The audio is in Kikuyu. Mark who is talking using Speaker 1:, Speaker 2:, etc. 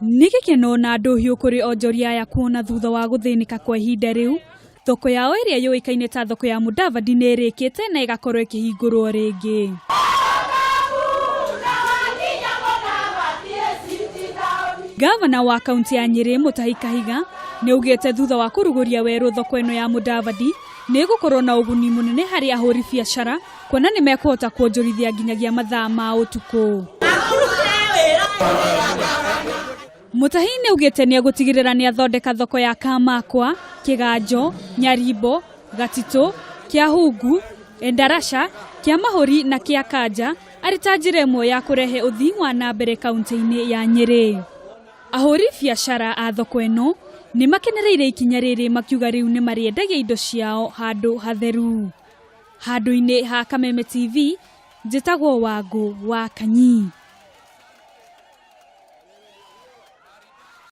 Speaker 1: Nĩ gĩkeno na ndũhiũ kũrĩ onjoria aya kuona thutha wa gũthĩnĩka kwa ihinda rĩu, thoko yao ĩrĩa yũĩkaine ta thoko ya Mudavadi nĩ ĩrĩkĩte na ĩgakorwo ĩkĩhingũrwo rĩngĩ. Gavana wa kaunti ya Nyĩrĩ Mutahi Kahiga nĩ augĩte thutha wa kũrugũria werũ thoko ĩno ya Mudavadi nĩ ĩgũkorwo na ũguni mũnene harĩ ahũri biacara kuona nĩ mekũhota kuonjorithia nginyagia mathaa ma ũtukũ. Mutahi nĩ augĩte nĩ egũtigĩrĩra nĩ athondeka thoko ya Kamakwa, Kĩganjo, Nyarimbo, Gatitũ, Kĩahungu, Endarasha, Kĩamahũri na Kĩa Kanja arĩ ta njĩra ĩmwe ya kũrehe ũthii wa na mbere kaunti-inĩ ya Nyĩrĩ. Ahũri biacara a thoko ĩno nĩ makenereire ikinya rĩrĩ makiuga rĩu nĩ marĩendagia indo ciao handũ hatheru. Handũ-inĩ ha Kameme TV, njĩtagwo Wangũ wa Kanyi.